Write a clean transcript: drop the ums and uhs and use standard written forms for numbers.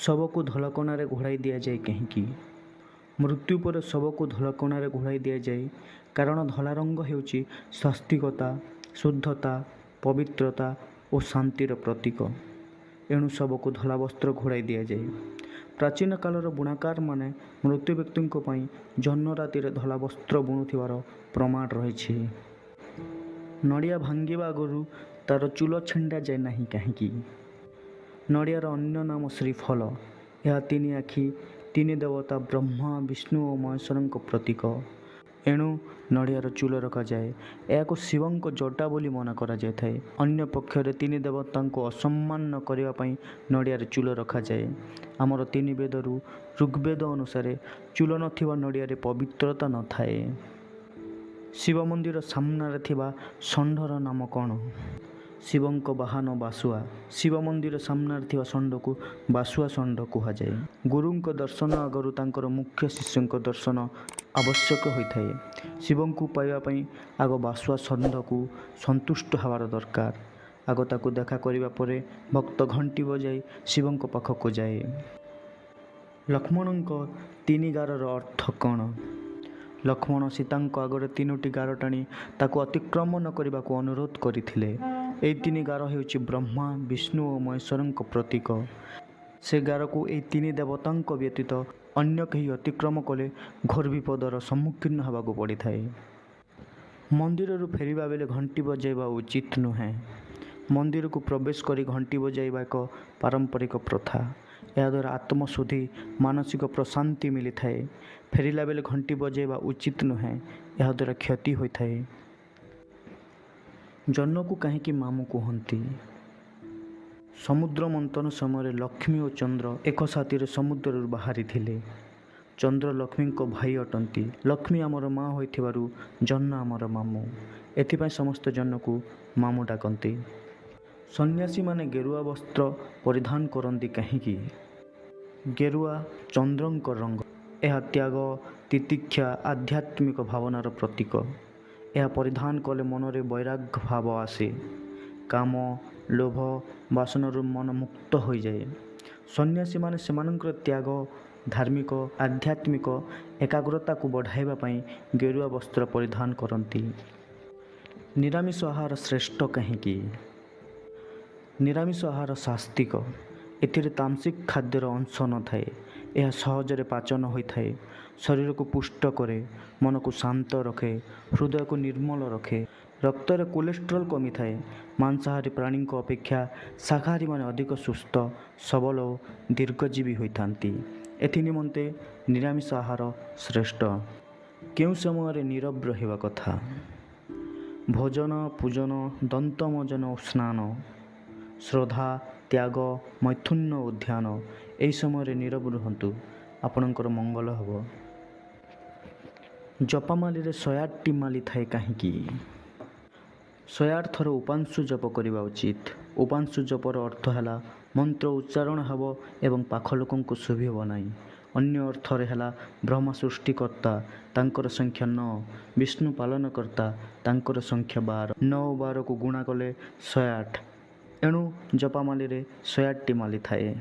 ଶବକୁ ଧଳକଣାରେ ଘୋଡ଼ାଇ ଦିଆଯାଏ କାହିଁକି? ମୃତ୍ୟୁ ପରେ ଶବକୁ ଧଳକଣାରେ ଘୋଡ଼ାଇ ଦିଆଯାଏ, କାରଣ ଧଳା ରଙ୍ଗ ହେଉଛି ସ୍ୱାସ୍ତିକତା, ଶୁଦ୍ଧତା, ପବିତ୍ରତା ଓ ଶାନ୍ତିର ପ୍ରତୀକ। ଏଣୁ ଶବକୁ ଧଳା ବସ୍ତ୍ର ଘୋଡ଼ାଇ ଦିଆଯାଏ। ପ୍ରାଚୀନ କାଳର ବୁଣାକାରମାନେ ମୃତ ବ୍ୟକ୍ତିଙ୍କ ପାଇଁ ଜହ୍ନ ରାତିରେ ଧଳା ବସ୍ତ୍ର ବୁଣୁଥିବାର ପ୍ରମାଣ ରହିଛି। ନଡ଼ିଆ ଭାଙ୍ଗିବା ଆଗରୁ ତା'ର ଚୂଳ ଛିଣ୍ଡାଯାଏ ନାହିଁ କାହିଁକି? ନଡ଼ିଆର ଅନ୍ୟ ନାମ ଶ୍ରୀଫଳ। ଏହା ତିନି ଆଖି, ତିନି ଦେବତା ବ୍ରହ୍ମା, ବିଷ୍ଣୁ ଓ ମହେଶ୍ୱରଙ୍କ ପ୍ରତୀକ। ଏଣୁ ନଡ଼ିଆର ଚୂଳ ରଖାଯାଏ। ଏହାକୁ ଶିବଙ୍କ ଜଟା ବୋଲି ମନେ କରାଯାଇଥାଏ। ଅନ୍ୟ ପକ୍ଷରେ ତିନି ଦେବତାଙ୍କୁ ଅସମ୍ମାନ ନ କରିବା ପାଇଁ ନଡ଼ିଆରେ ଚୂଳ ରଖାଯାଏ। ଆମର ତିନି ବେଦରୁ ଋଗ୍ବେଦ ଅନୁସାରେ ଚୂଳ ନଥିବା ନଡ଼ିଆରେ ପବିତ୍ରତା ନଥାଏ। ଶିବ ମନ୍ଦିର ସାମ୍ନାରେ ଥିବା ଷଣ୍ଢର ନାମ କ'ଣ? ଶିବଙ୍କ ବାହନ ବାସୁଆ। ଶିବ ମନ୍ଦିର ସାମ୍ନାରେ ଥିବା ଷଣ୍ଢକୁ ବାସୁଆ ଷଣ୍ଢ କୁହାଯାଏ। ଗୁରୁଙ୍କ ଦର୍ଶନ ଆଗରୁ ତାଙ୍କର ମୁଖ୍ୟ ଶିଷ୍ୟଙ୍କ ଦର୍ଶନ ଆବଶ୍ୟକ ହୋଇଥାଏ। ଶିବଙ୍କୁ ପାଇବା ପାଇଁ ଆଗ ବାସୁଆ ଷଣ୍ଢକୁ ସନ୍ତୁଷ୍ଟ ହେବାର ଦରକାର। ଆଗ ତାକୁ ଦେଖା କରିବା ପରେ ଭକ୍ତ ଘଣ୍ଟି ବଜାଇ ଶିବଙ୍କ ପାଖକୁ ଯାଏ। ଲକ୍ଷ୍ମଣଙ୍କ ତିନି ଗାରର ଅର୍ଥ କ'ଣ? ଲକ୍ଷ୍ମଣ ସୀତାଙ୍କ ଆଗରେ ତିନୋଟି ଗାର ଟାଣି ତାକୁ ଅତିକ୍ରମ ନ କରିବାକୁ ଅନୁରୋଧ କରିଥିଲେ। ଏହି ତିନି ଗାର ହେଉଛି ବ୍ରହ୍ମା, ବିଷ୍ଣୁ ଓ ମହେଶ୍ୱରଙ୍କ ପ୍ରତୀକ। ସେ ଗାରକୁ ଏହି ତିନି ଦେବତାଙ୍କ ବ୍ୟତୀତ ଅନ୍ୟ କେହି ଅତିକ୍ରମ କଲେ ଘୋର ବିପଦର ସମ୍ମୁଖୀନ ହେବାକୁ ପଡ଼ିଥାଏ। ମନ୍ଦିରରୁ ଫେରିବା ବେଳେ ଘଣ୍ଟି ବଜାଇବା ଉଚିତ ନୁହେଁ। ମନ୍ଦିରକୁ ପ୍ରବେଶ କରି ଘଣ୍ଟି ବଜାଇବା ଏକ ପାରମ୍ପରିକ ପ୍ରଥା। ଏହାଦ୍ୱାରା ଆତ୍ମଶୁଦ୍ଧି, ମାନସିକ ପ୍ରଶାନ୍ତି ମିଳିଥାଏ। ଫେରିଲା ବେଳେ ଘଣ୍ଟି ବଜାଇବା ଉଚିତ ନୁହେଁ। ଏହାଦ୍ୱାରା କ୍ଷତି ହୋଇଥାଏ। ଜହ୍ନକୁ କାହିଁକି ମାମୁଁ କୁହନ୍ତି? ସମୁଦ୍ର ମନ୍ଥନ ସମୟରେ ଲକ୍ଷ୍ମୀ ଓ ଚନ୍ଦ୍ର ଏକ ସାଥିରେ ସମୁଦ୍ରରୁ ବାହାରିଥିଲେ। ଚନ୍ଦ୍ର ଲକ୍ଷ୍ମୀଙ୍କ ଭାଇ ଅଟନ୍ତି। ଲକ୍ଷ୍ମୀ ଆମର ମା ହୋଇଥିବାରୁ ଜହ୍ନ ଆମର ମାମୁଁ। ଏଥିପାଇଁ ସମସ୍ତେ ଜହ୍ନକୁ ମାମୁଁ ଡାକନ୍ତି। ସନ୍ନ୍ୟାସୀମାନେ ଗେରୁଆ ବସ୍ତ୍ର ପରିଧାନ କରନ୍ତି କାହିଁକି? ଗେରୁଆ ଚନ୍ଦ୍ରଙ୍କ ରଙ୍ଗ। ଏହା ତ୍ୟାଗ, ତିତିକ୍ଷା, ଆଧ୍ୟାତ୍ମିକ ଭାବନାର ପ୍ରତୀକ। ଏହା ପରିଧାନ କଲେ ମନରେ ବୈରାଗ୍ୟ ଭାବ ଆସେ। କାମ, ଲୋଭ, ବାସନାରୁ ମନ ମୁକ୍ତ ହୋଇଯାଏ। ସନ୍ନ୍ୟାସୀମାନେ ସେମାନଙ୍କର ତ୍ୟାଗ, ଧାର୍ମିକ, ଆଧ୍ୟାତ୍ମିକ ଏକାଗ୍ରତାକୁ ବଢ଼ାଇବା ପାଇଁ ଗେରୁଆ ବସ୍ତ୍ର ପରିଧାନ କରନ୍ତି। ନିରାମିଷ ଆହାର ଶ୍ରେଷ୍ଠ କାହିଁକି? ନିରାମିଷ ଆହାର ସାତ୍ତ୍ୱିକ। ଏଥିରେ ତାମସିକ ଖାଦ୍ୟର ଅଂଶ ନଥାଏ। ଏହା ସହଜରେ ପାଚନ ହୋଇଥାଏ। ଶରୀରକୁ ପୁଷ୍ଟ କରେ, ମନକୁ ଶାନ୍ତ ରଖେ, ହୃଦୟକୁ ନିର୍ମଳ ରଖେ। ରକ୍ତରେ କୋଲେଷ୍ଟ୍ରଲ୍ କମିଥାଏ। ମାଂସାହାରୀ ପ୍ରାଣୀଙ୍କ ଅପେକ୍ଷା ଶାକାହାରୀମାନେ ଅଧିକ ସୁସ୍ଥ, ସବଳ ଓ ଦୀର୍ଘଜୀବୀ ହୋଇଥାନ୍ତି। ଏଥି ନିମନ୍ତେ ନିରାମିଷ ଆହାର ଶ୍ରେଷ୍ଠ। କେଉଁ ସମୟରେ ନୀରବ ରହିବା କଥା? ଭୋଜନ, ପୂଜନ, ଦନ୍ତମଞ୍ଜନ ଓ ସ୍ନାନ, ଶ୍ରଦ୍ଧା, ତ୍ୟାଗ, ମୈଥୁନ ଓ ଧ୍ୟାନ, ଏହି ସମୟରେ ନୀରବ ରୁହନ୍ତୁ, ଆପଣଙ୍କର ମଙ୍ଗଳ ହେବ। ଜପାମାଳିରେ 108ଟି ମାଳି ଥାଏ କାହିଁକି? 108 ଥର ଉପାଂଶୁ ଜପ କରିବା ଉଚିତ। ଉପାଂଶୁ ଜପର ଅର୍ଥ ହେଲା ମନ୍ତ୍ର ଉଚ୍ଚାରଣ ହେବ ଏବଂ ପାଖ ଲୋକଙ୍କୁ ଶୁଭିବ ନାହିଁ। ଅନ୍ୟ ଅର୍ଥରେ ହେଲା ବ୍ରହ୍ମା ସୃଷ୍ଟିକର୍ତ୍ତା, ତାଙ୍କର ସଂଖ୍ୟା 9, ବିଷ୍ଣୁ ପାଳନକର୍ତ୍ତା, ତାଙ୍କର ସଂଖ୍ୟା 12। 9 ଓ 12କୁ ଗୁଣା କଲେ 108। ଏଣୁ ଜପାମାଳିରେ 108ଟି ମାଳି ଥାଏ।